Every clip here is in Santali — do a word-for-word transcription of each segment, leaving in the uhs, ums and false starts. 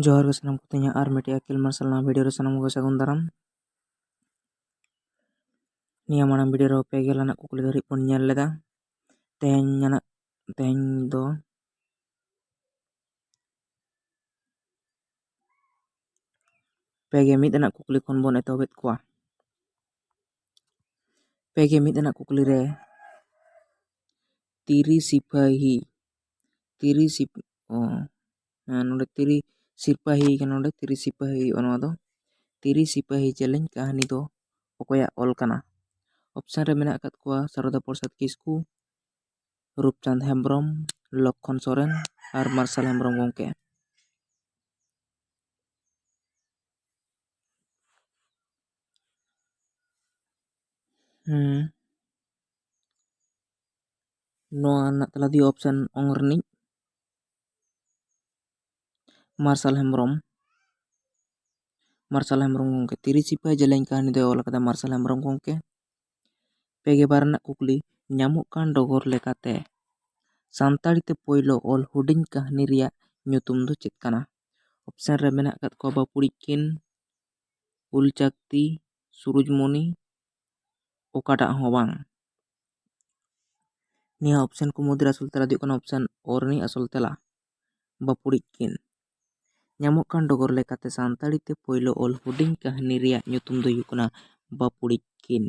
ᱡᱚᱦᱟᱨ ᱜᱮ ᱥᱟᱱᱟᱢ ᱠᱚᱛᱮ ᱤᱧᱟᱹᱜ ᱟᱨ ᱢᱤᱫᱴᱤᱡ ᱟᱹᱠᱤᱞ ᱢᱟᱨᱥᱟᱞ ᱱᱟᱣᱟ ᱵᱷᱤᱰᱤᱭᱳ ᱨᱮ ᱥᱟᱱᱟᱢ ᱠᱚᱜᱮ ᱥᱟᱹᱜᱩᱱ ᱫᱟᱨᱟᱢ᱾ ᱱᱤᱭᱟᱹ ᱢᱟᱲᱟᱝ ᱵᱷᱤᱰᱤᱭᱳ ᱨᱮ ᱯᱮ ᱜᱮᱞ ᱟᱱᱟᱜ ᱠᱩᱠᱞᱤ ᱫᱷᱟᱹᱨᱤᱡ ᱵᱚᱱ ᱧᱮᱞ ᱞᱮᱫᱟ᱾ ᱛᱮᱦᱮᱧ ᱟᱱᱟᱜ, ᱛᱮᱦᱮᱧ ᱫᱚ ᱯᱮ ᱜᱮ ᱢᱤᱫ ᱟᱱᱟᱜ ᱠᱩᱠᱞᱤ ᱠᱷᱚᱱ ᱵᱚᱱ ᱮᱛᱚᱦᱚᱵᱮᱫ ᱠᱚᱣᱟ᱾ ᱯᱮ ᱜᱮ ᱢᱤᱫ ᱟᱱᱟᱜ ᱠᱩᱠᱞᱤ ᱨᱮ ᱛᱤᱨᱤ ᱥᱤᱯᱟᱹᱦᱤ, ᱛᱤᱨᱤ ᱥᱤᱯ-, ᱚ, ᱦᱮᱸ, ᱱᱚᱰᱮ ᱛᱤᱨᱤ ᱥᱤᱯᱟᱹᱦᱤ ᱠᱟᱱᱟ, ᱱᱚᱰᱮ ᱛᱤᱨᱤ ᱥᱤᱯᱟᱹᱦᱤ ᱦᱩᱭᱩᱜᱼᱟ ᱱᱚᱣᱟ ᱫᱚ᱾ ᱛᱤᱨᱤ ᱥᱤᱯᱟᱹᱦᱤ ᱡᱮᱞᱮᱧ ᱠᱟᱹᱦᱱᱤ ᱫᱚ ᱚᱠᱚᱭᱟᱜ ᱚᱞ ᱠᱟᱱᱟ? ᱚᱯᱥᱮᱱ ᱨᱮ ᱢᱮᱱᱟᱜ ᱟᱠᱟᱫ ᱠᱚᱣᱟ ᱥᱟᱨᱚᱫᱟ ᱯᱨᱚᱥᱟᱫᱽ ᱠᱤᱥᱠᱩ, ᱨᱩᱯᱪᱟᱸᱫᱽ ᱦᱮᱢᱵᱨᱚᱢ, ᱞᱚᱠᱠᱷᱚᱱ ᱥᱚᱨᱮᱱ ᱟᱨ ᱢᱟᱨᱥᱟᱞ ᱦᱮᱢᱵᱨᱚᱢ ᱜᱚᱢᱠᱮ᱾ ᱦᱩᱸ᱾ ᱱᱚᱣᱟ ᱨᱮᱱᱟᱜ ᱛᱮᱞᱟ ᱫᱚ ᱦᱩᱭᱩᱜᱼᱟ ᱚᱯᱥᱮᱱ ᱚᱝ ᱨᱤᱱᱤᱡ ᱢᱟᱨᱥᱟᱞ ᱦᱮᱢᱵᱨᱚᱢ᱾ ᱢᱟᱨᱥᱟᱞ ᱦᱮᱢᱵᱨᱚᱢ ᱜᱚᱢᱠᱮ᱾ ᱛᱤᱨᱤ ᱥᱤᱯᱟᱹᱦᱤ ᱡᱮᱞᱮᱧ ᱠᱟᱹᱦᱱᱤ ᱫᱚᱭ ᱚᱞ ᱟᱠᱟᱫᱟ ᱢᱟᱨᱥᱟᱞ ᱦᱮᱢᱵᱨᱚᱢ ᱜᱚᱢᱠᱮ᱾ ᱯᱮ ᱜᱮ ᱵᱟᱨ ᱨᱮᱱᱟᱜ ᱠᱩᱠᱞᱤ, ᱧᱟᱢᱚᱜ ᱠᱟᱱ ᱰᱚᱜᱚᱨ ᱞᱮᱠᱟᱛᱮ ᱥᱟᱱᱛᱟᱲᱤ ᱛᱮ ᱯᱳᱭᱞᱳ ᱚᱞ ᱦᱩᱰᱤᱧ ᱠᱟᱹᱦᱱᱤ ᱨᱮᱭᱟᱜ ᱧᱩᱛᱩᱢ ᱫᱚ ᱪᱮᱫ ᱠᱟᱱᱟ? ᱚᱯᱥᱮᱱ ᱨᱮ ᱢᱮᱱᱟᱜ ᱟᱠᱟᱫ ᱠᱚᱣᱟ ᱵᱟᱹᱯᱩᱲᱤᱡ ᱠᱤᱱ, ᱩᱞ ᱪᱟᱠᱛᱤ, ᱥᱩᱨᱩᱡᱽᱢᱩᱱᱤ, ᱚᱠᱟᱴᱟᱜ ᱦᱚᱸ ᱵᱟᱝ᱾ ᱱᱤᱭᱟᱹ ᱚᱯᱥᱮᱱ ᱠᱚ ᱢᱩᱫᱽᱨᱮ ᱟᱥᱚᱞ ᱛᱮᱞᱟ ᱫᱚ ᱦᱩᱭᱩᱜ ᱠᱟᱱᱟ ᱚᱯᱥᱮᱱ ᱚ ᱨᱤᱱᱤᱡ ᱟᱥᱚᱞ ᱛᱮᱞᱟ, ᱵᱟᱹᱯᱩᱲᱤᱡ ᱠᱤᱱ᱾ ᱧᱟᱢᱚᱜ ᱠᱟᱱ ᱰᱚᱜᱚᱨ ᱞᱮᱠᱟᱛᱮ ᱥᱟᱱᱛᱟᱲᱤ ᱛᱮ ᱯᱳᱭᱞᱳ ᱚᱞ ᱦᱩᱰᱤᱧ ᱠᱟᱹᱦᱱᱤ ᱨᱮᱭᱟᱜ ᱧᱩᱛᱩᱢ ᱫᱚ ᱦᱩᱭᱩᱜ ᱠᱟᱱᱟ ᱵᱟᱹᱯᱩᱲᱤᱡ ᱠᱤᱱ᱾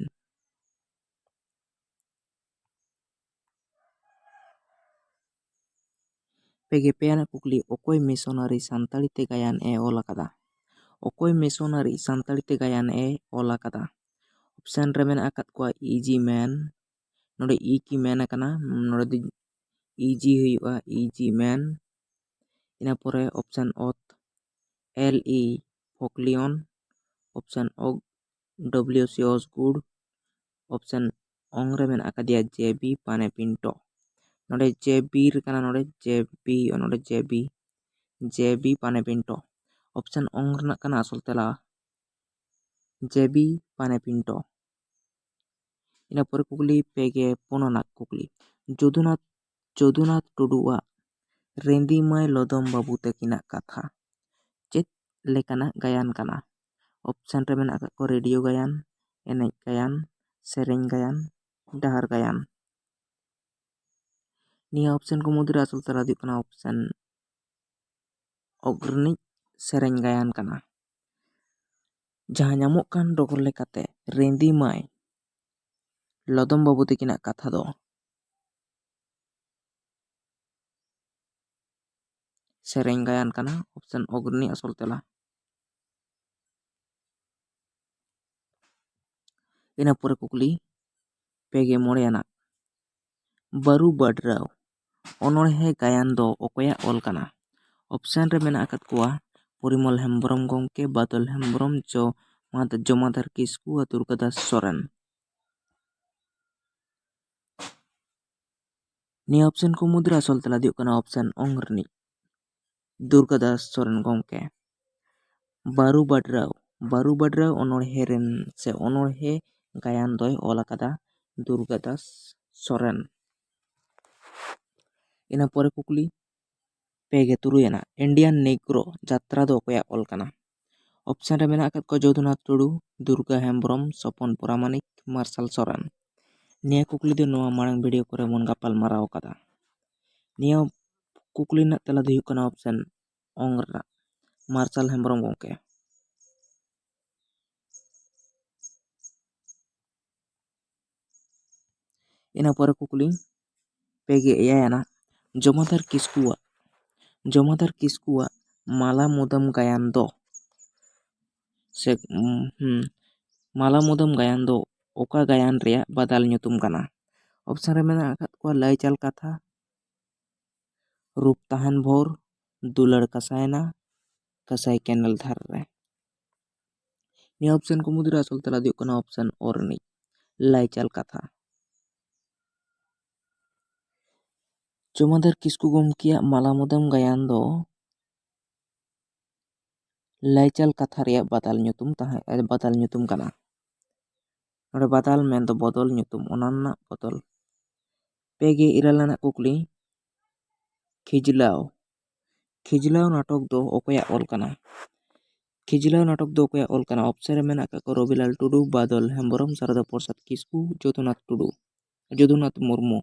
ᱯᱮ ᱜᱮ ᱯᱮ ᱟᱱᱟᱜ ᱠᱩᱠᱞᱤ, ᱚᱠᱚᱭ ᱢᱤᱥᱚᱱᱟᱨᱤ ᱥᱟᱱᱛᱟᱲᱤ ᱛᱮ ᱜᱟᱭᱟᱱ ᱮ ᱚᱞ ᱟᱠᱟᱫᱟ? ᱚᱠᱚᱭ ᱢᱤᱥᱚᱱᱟᱨᱤ ᱥᱟᱱᱛᱟᱲᱤ ᱛᱮ ᱜᱟᱭᱟᱱ ᱮ ᱚᱞ ᱟᱠᱟᱫᱟ? ᱚᱯᱥᱮᱱ ᱨᱮ ᱢᱮᱱᱟᱜ ᱟᱠᱟᱫ ᱠᱚᱣᱟ ᱤ ᱡᱤ ᱢᱮᱱ, ᱱᱚᱰᱮ ᱤ ᱠᱤ ᱢᱮᱱ ᱟᱠᱟᱱᱟ, ᱱᱚᱰᱮ ᱫᱚ ᱤ ᱡᱤ ᱦᱩᱭᱩᱜᱼᱟ, ᱤ ᱡᱤ ᱢᱮᱱ᱾ ᱤᱱᱟᱹ ᱯᱚᱨᱮ ᱚᱯᱥᱮᱱ ᱚᱛ, ᱮᱞ ᱤ ᱯᱷᱚᱠᱞᱤᱭᱚᱱ, ᱚᱯᱥᱮᱱ ᱚᱜ, ᱰᱚᱵᱽᱞᱤᱭᱩ ᱥᱤ ᱚᱥᱜᱩᱰ, ᱚᱯᱥᱮᱱ ᱚᱝ ᱨᱮ ᱢᱮᱱᱟᱜ ᱟᱠᱟᱫᱮᱭᱟ ᱡᱮ ᱵᱤ ᱯᱟᱱᱮ ᱯᱤᱱᱴᱳ᱾ ᱱᱚᱰᱮ ᱡᱮ ᱵᱤ ᱨᱮ ᱠᱟᱱᱟ, ᱱᱚᱰᱮ ᱡᱮ ᱵᱤ ᱦᱩᱭᱩᱜᱼᱟ, ᱱᱚᱰᱮ ᱡᱮ ᱵᱤ, ᱡᱮ ᱵᱤ ᱯᱟᱱᱮ ᱯᱤᱱᱴᱳ᱾ ᱚᱯᱥᱮᱱ ᱚᱝ ᱨᱮᱱᱟᱜ ᱠᱟᱱᱟ ᱟᱥᱚᱞ ᱛᱮᱞᱟ ᱡᱮ ᱵᱤ ᱯᱟᱱᱮ ᱯᱤᱱᱴᱳ᱾ ᱤᱱᱟᱹ ᱯᱚᱨᱮ ᱠᱩᱠᱞᱤ ᱯᱮ ᱜᱮ ᱯᱩᱱ ᱟᱱᱟᱜ ᱠᱩᱠᱞᱤ, ᱡᱚᱫᱩᱱᱟᱛᱷ, ᱡᱚᱫᱩᱱᱟᱛᱷ ᱴᱩᱰᱩᱣᱟᱜ ᱨᱮᱸᱫᱤ ᱢᱟᱹᱭ ᱞᱚᱫᱚᱢ ᱵᱟᱹᱵᱩ ᱛᱟᱹᱠᱤᱱᱟᱜ ᱠᱟᱛᱷᱟ᱾ ᱞᱮᱠᱟᱱᱟᱜ ᱜᱟᱭᱟᱱ ᱠᱟᱱᱟ? ᱚᱯᱥᱮᱱ ᱨᱮ ᱢᱮᱱᱟᱜ ᱟᱠᱟᱫ ᱠᱚᱣᱟ ᱨᱮᱰᱤᱭᱳ ᱜᱟᱭᱟᱱ, ᱮᱱᱮᱡ ᱜᱟᱭᱟᱱ, ᱥᱮᱨᱮᱧ ᱜᱟᱭᱟᱱ, ᱰᱟᱦᱟᱨ ᱜᱟᱭᱟᱱ᱾ ᱱᱤᱭᱟᱹ ᱚᱯᱥᱮᱱ ᱠᱚ ᱢᱩᱫᱽᱨᱮ ᱟᱥᱚᱞ ᱛᱮᱞᱟ ᱫᱚ ᱦᱩᱭᱩᱜ ᱠᱟᱱᱟ ᱚᱯᱥᱮᱱ ᱚᱜᱽᱨᱤᱱᱤᱡ ᱥᱮᱨᱮᱧ ᱜᱟᱭᱟᱱ ᱠᱟᱱᱟ᱾ ᱡᱟᱦᱟᱸ ᱧᱟᱢᱚᱜ ᱠᱟᱱ ᱰᱚᱜᱚᱨ ᱞᱮᱠᱟᱛᱮ, ᱨᱮᱸᱫᱤ ᱢᱟᱹᱭ ᱞᱚᱫᱚᱢ ᱵᱟᱹᱵᱩ ᱛᱟᱹᱠᱤᱱᱟᱜ ᱠᱟᱛᱷᱟ ᱫᱚ ᱥᱮᱨᱮᱧ ᱜᱟᱭᱟᱱ ᱠᱟᱱᱟ, ᱚᱯᱥᱮᱱ ᱚᱜᱽᱨᱤᱱᱤ ᱟᱥᱚᱞ ᱛᱮᱞᱟ᱾ ᱤᱱᱟᱹ ᱯᱚᱨᱮ ᱠᱩᱠᱞᱤ ᱯᱮ ᱜᱮ ᱢᱚᱬᱮ ᱟᱱᱟᱜ, ᱵᱟᱹᱨᱩ ᱵᱟᱰᱨᱟᱣ ᱚᱱᱚᱬᱦᱮ ᱜᱟᱭᱟᱱ ᱫᱚ ᱚᱠᱚᱭᱟᱜ ᱚᱞ ᱠᱟᱱᱟ? ᱚᱯᱥᱮᱱ ᱨᱮ ᱢᱮᱱᱟᱜ ᱟᱠᱟᱫ ᱠᱚᱣᱟ ᱯᱚᱨᱤᱢᱚᱞ ᱦᱮᱢᱵᱨᱚᱢ ᱜᱚᱢᱠᱮ, ᱵᱟᱫᱚᱞ ᱦᱮᱢᱵᱨᱚᱢ, ᱡᱚ-, ᱢᱟᱫ-, ᱡᱚᱢᱟᱫᱟᱨ ᱠᱤᱥᱠᱩ ᱟᱨ ᱫᱩᱨᱜᱟᱫᱟᱥ ᱥᱚᱨᱮᱱ᱾ ᱱᱤᱭᱟᱹ ᱚᱯᱥᱮᱱ ᱠᱚ ᱢᱩᱫᱽᱨᱮ ᱟᱥᱚᱞ ᱛᱮᱞᱟ ᱫᱚ ᱦᱩᱭᱩᱜ ᱠᱟᱱᱟ ᱚᱯᱥᱮᱱ ᱚᱝ ᱨᱤᱱᱤᱡ ᱫᱩᱨᱜᱟᱫᱟᱥ ᱥᱚᱨᱮᱱ ᱜᱚᱢᱠᱮ᱾ ᱵᱟᱹᱨᱩ ᱵᱟᱰᱨᱟᱣ, ᱵᱟᱹᱨᱩ ᱵᱟᱰᱨᱟᱣ ᱚᱱᱚᱬᱦᱮ ᱨᱮᱱ ᱥᱮ ᱚᱱᱚᱬᱦᱮ ᱜᱟᱭᱟᱱ ᱫᱚᱭ ᱚᱞ ᱟᱠᱟᱫᱟ ᱫᱩᱨᱜᱟᱫᱟᱥ ᱥᱚᱨᱮᱱ᱾ ᱤᱱᱟᱹ ᱯᱚᱨᱮ ᱠᱩᱠᱞᱤ ᱯᱮ ᱜᱮ ᱛᱩᱨᱩᱭ ᱟᱱᱟᱜ, ᱤᱱᱰᱤᱭᱟᱱ ᱱᱮᱜᱽᱨᱳ ᱡᱟᱛᱨᱟ ᱫᱚ ᱚᱠᱚᱭᱟᱜ ᱚᱞ ᱠᱟᱱᱟ? ᱚᱯᱥᱮᱱ ᱨᱮ ᱢᱮᱱᱟᱜ ᱟᱠᱟᱫ ᱠᱚᱣᱟ ᱡᱚᱫᱩᱱᱟᱛᱷ ᱴᱩᱰᱩ, ᱫᱩᱨᱜᱟ ᱦᱮᱢᱵᱨᱚᱢ, ᱥᱚᱯᱚᱱ ᱯᱚᱨᱟᱢᱟᱱᱤᱠ, ᱢᱟᱨᱥᱟᱞ ᱥᱚᱨᱮᱱ᱾ ᱱᱤᱭᱟᱹ ᱠᱩᱠᱞᱤ ᱫᱚ ᱱᱚᱣᱟ ᱢᱟᱲᱟᱝ ᱵᱷᱤᱰᱤᱭᱳ ᱠᱚᱨᱮ ᱵᱚᱱ ᱜᱟᱯᱟᱞ ᱢᱟᱨᱟᱣ ᱟᱠᱟᱫᱟ᱾ ᱱᱤᱭᱟᱹ ᱠᱩᱠᱞᱤ ᱨᱮᱱᱟᱜ ᱛᱮᱞᱟ ᱫᱚ ᱦᱩᱭᱩᱜ ᱠᱟᱱᱟ ᱚᱯᱥᱮᱱ ᱚᱝ ᱨᱮᱱᱟᱜ ᱢᱟᱨᱥᱟᱞ ᱦᱮᱢᱵᱨᱚᱢ ᱜᱚᱢᱠᱮ᱾ ᱤᱱᱟᱹ ᱯᱚᱨᱮ ᱠᱩᱠᱞᱤ ᱯᱮ ᱜᱮ ᱮᱭᱟᱭ ᱟᱱᱟᱜ, ᱡᱚᱢᱟᱫᱟᱨ ᱠᱤᱥᱠᱩᱣᱟᱜ, ᱡᱚᱢᱟᱫᱟᱨ ᱠᱤᱥᱠᱩᱣᱟᱜ ᱢᱟᱞᱟ ᱢᱩᱫᱟᱹᱢ ᱜᱟᱭᱟᱱ ᱫᱚ ᱥᱮ, ᱩᱢ, ᱦᱩᱸ, ᱢᱟᱞᱟ ᱢᱩᱫᱟᱹᱢ ᱜᱟᱭᱟᱱ ᱫᱚ ᱚᱠᱟ ᱜᱟᱭᱟᱱ ᱨᱮᱭᱟᱜ ᱵᱟᱫᱟᱞ ᱧᱩᱛᱩᱢ ᱠᱟᱱᱟ? ᱚᱯᱥᱮᱱ ᱨᱮ ᱢᱮᱱᱟᱜ ᱟᱠᱟᱫ ᱠᱚᱣᱟ ᱞᱟᱹᱭ ᱪᱟᱞ ᱠᱟᱛᱷᱟ, ᱨᱩᱯ ᱛᱟᱦᱮᱱ ᱵᱷᱳᱨ, ᱫᱩᱞᱟᱹᱲ ᱠᱟᱥᱟᱭᱱᱟ, ᱠᱟᱥᱟᱭ ᱠᱮᱱᱮᱞ ᱫᱷᱟᱨᱮ ᱨᱮ᱾ ᱱᱤᱭᱟᱹ ᱚᱯᱥᱮᱱ ᱠᱚ ᱢᱩᱫᱽᱨᱮ ᱟᱥᱚᱞ ᱛᱮᱞᱟ ᱫᱚ ᱦᱩᱭᱩᱜ ᱠᱟᱱᱟ ᱚᱯᱥᱮᱱ ᱚ ᱨᱤᱱᱤᱡ ᱞᱟᱹᱭ ᱪᱟᱞ ᱠᱟᱛᱷᱟ᱾ ᱡᱚᱢᱟᱫᱟᱨ ᱠᱤᱥᱠᱩ ᱜᱚᱢᱠᱮᱭᱟᱜ ᱢᱟᱞᱟ ᱢᱩᱫᱟᱹᱢ ᱜᱟᱭᱟᱱ ᱫᱚ ᱞᱟᱹᱭᱪᱟᱞ ᱠᱟᱛᱷᱟ ᱨᱮᱭᱟᱜ ᱵᱟᱫᱟᱞ ᱧᱩᱛᱩᱢ ᱛᱟᱦᱮᱸ, ᱵᱟᱫᱟᱞ ᱧᱩᱛᱩᱢ ᱠᱟᱱᱟ᱾ ᱱᱚᱰᱮ ᱵᱟᱫᱟᱞ ᱢᱮᱱᱫᱚ ᱵᱚᱫᱚᱞ ᱧᱩᱛᱩᱢ, ᱚᱱᱟ ᱨᱮᱱᱟᱜ ᱵᱚᱫᱚᱞ᱾ ᱯᱮ ᱜᱮ ᱤᱨᱟᱹᱞ ᱟᱱᱟᱜ ᱠᱩᱠᱞᱤ, ᱠᱷᱤᱡᱞᱟᱣ, ᱠᱷᱤᱡᱞᱟᱣ ᱱᱟᱴᱚᱠ ᱫᱚ ᱚᱠᱚᱭᱟᱜ ᱚᱞ ᱠᱟᱱᱟ? ᱠᱷᱤᱡᱞᱟᱹᱣ ᱱᱟᱴᱚᱠ ᱫᱚ ᱚᱠᱚᱭᱟᱜ ᱚᱞ ᱠᱟᱱᱟ? ᱚᱯᱥᱮᱱ ᱨᱮ ᱢᱮᱱᱟᱜ ᱟᱠᱟᱫ ᱠᱚᱣᱟ ᱨᱚᱵᱤᱞᱟᱞ ᱴᱩᱰᱩ, ᱵᱟᱫᱚᱞ ᱦᱮᱢᱵᱨᱚᱢ, ᱥᱟᱨᱚᱫᱟ ᱯᱨᱚᱥᱟᱫᱽ ᱠᱤᱥᱠᱩ, ᱡᱚᱫᱩᱱᱟᱛᱷ ᱴᱩᱰᱩ, ᱡᱚᱫᱩᱱᱟᱛᱷ ᱢᱩᱨᱢᱩ᱾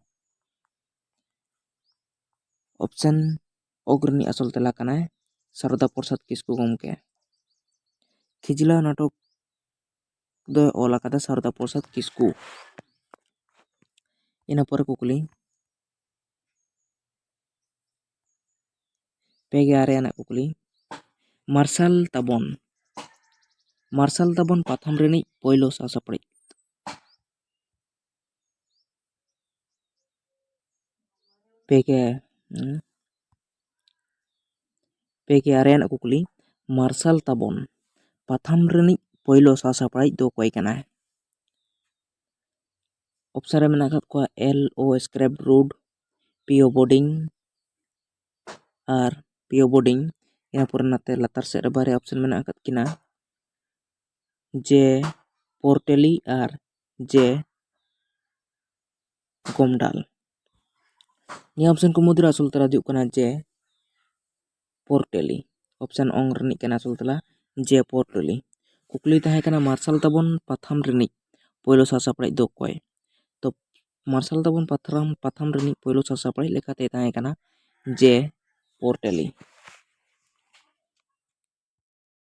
ᱚᱯᱥᱮᱱ ᱚᱜᱽ ᱨᱤᱱᱤᱡ ᱟᱥᱚᱞ ᱛᱮᱞᱟ ᱠᱟᱱᱟᱭ ᱥᱟᱨᱚᱫᱟ ᱯᱨᱚᱥᱟᱫᱽ ᱠᱤᱥᱠᱩ ᱜᱚᱢᱠᱮ᱾ ᱠᱷᱤᱡᱞᱟᱹᱣ ᱱᱟᱴᱚᱠ ᱫᱚᱭ ᱚᱞ ᱟᱠᱟᱫᱟ ᱥᱟᱨᱚᱫᱟ ᱯᱨᱚᱥᱟᱫᱽ ᱠᱤᱥᱠᱩ᱾ ᱤᱱᱟᱹ ᱯᱚᱨᱮ ᱠᱩᱠᱞᱤ, ᱯᱮ ᱜᱮ ᱟᱨᱮ ᱟᱱᱟᱜ ᱠᱩᱠᱞᱤ, ᱢᱟᱨᱥᱟᱞ ᱛᱟᱵᱚᱱ, ᱢᱟᱨᱥᱟᱞ ᱛᱟᱵᱚᱱ ᱯᱟᱛᱷᱟᱢ ᱨᱤᱱᱤᱡ ᱯᱳᱭᱞᱳ ᱥᱟᱥᱟᱯᱲᱤᱡ᱾ ᱯᱮ ᱜᱮ, ᱦᱩᱸ, ᱯᱮ ᱜᱮ ᱟᱨᱮ ᱟᱱᱟᱜ ᱠᱩᱠᱞᱤ, ᱢᱟᱨᱥᱟᱞ ᱛᱟᱵᱚᱱ ᱯᱟᱛᱷᱟᱢ ᱨᱤᱱᱤᱡ ᱯᱳᱭᱞᱳ ᱥᱟᱥᱟᱯᱲᱟᱣᱤᱡ ᱫᱚ ᱚᱠᱚᱭ ᱠᱟᱱᱟᱭ? ᱚᱯᱥᱮᱱ ᱨᱮ ᱢᱮᱱᱟᱜ ᱟᱠᱟᱫ ᱠᱚᱣᱟ ᱮᱞ ᱳ ᱥᱠᱨᱮᱯ ᱨᱩᱰ, ᱯᱤ ᱳ ᱵᱳᱰᱤᱝ ᱟᱨ ᱯᱤ ᱳ ᱵᱳᱰᱤᱝ᱾ ᱤᱱᱟᱹ ᱯᱚᱨᱮ ᱱᱟᱛᱮ ᱞᱟᱛᱟᱨ ᱥᱮᱫ ᱨᱮ ᱵᱟᱨᱭᱟ ᱚᱯᱥᱮᱱ ᱢᱮᱱᱟᱜ ᱟᱠᱟᱫ ᱠᱤᱱᱟ, ᱡᱮ ᱯᱳᱨᱴᱮᱞᱤ ᱟᱨ ᱡᱮ ᱜᱚᱢᱰᱟᱞ᱾ ᱱᱤᱭᱟᱹ ᱚᱯᱥᱮᱱ ᱠᱚ ᱢᱩᱫᱽᱨᱮ ᱟᱥᱚᱞ ᱛᱮᱞᱟ ᱦᱩᱭᱩᱜ ᱠᱟᱱᱟ ᱡᱮ ᱯᱳᱨᱴᱮᱞᱤ᱾ ᱚᱯᱥᱮᱱ ᱚᱝ ᱨᱤᱱᱤᱡ ᱠᱟᱱᱟ ᱟᱥᱚᱞ ᱛᱮᱞᱟ ᱡᱮ ᱯᱳᱨᱴᱮᱞᱤ᱾ ᱠᱩᱠᱞᱤ ᱛᱟᱦᱮᱸ ᱠᱟᱱᱟ ᱢᱟᱨᱥᱟᱞ ᱛᱟᱵᱚᱱ ᱯᱟᱛᱷᱟᱢ ᱨᱤᱱᱤᱡ ᱯᱳᱭᱞᱳ ᱥᱟᱥᱟᱯᱲᱟᱣᱤᱡ ᱫᱚ ᱚᱠᱚᱭ? ᱛᱚ ᱢᱟᱨᱥᱟᱞ ᱛᱟᱵᱚᱱ ᱯᱟᱛᱷᱟᱢ, ᱯᱟᱛᱷᱟᱢ ᱨᱤᱱᱤᱡ ᱯᱳᱭᱞᱳ ᱥᱟᱥᱟᱯᱲᱟᱣᱤᱡ ᱞᱮᱠᱟᱛᱮ ᱛᱟᱦᱮᱸ ᱠᱟᱱᱟ ᱡᱮ ᱯᱳᱨᱴᱮᱞᱤ᱾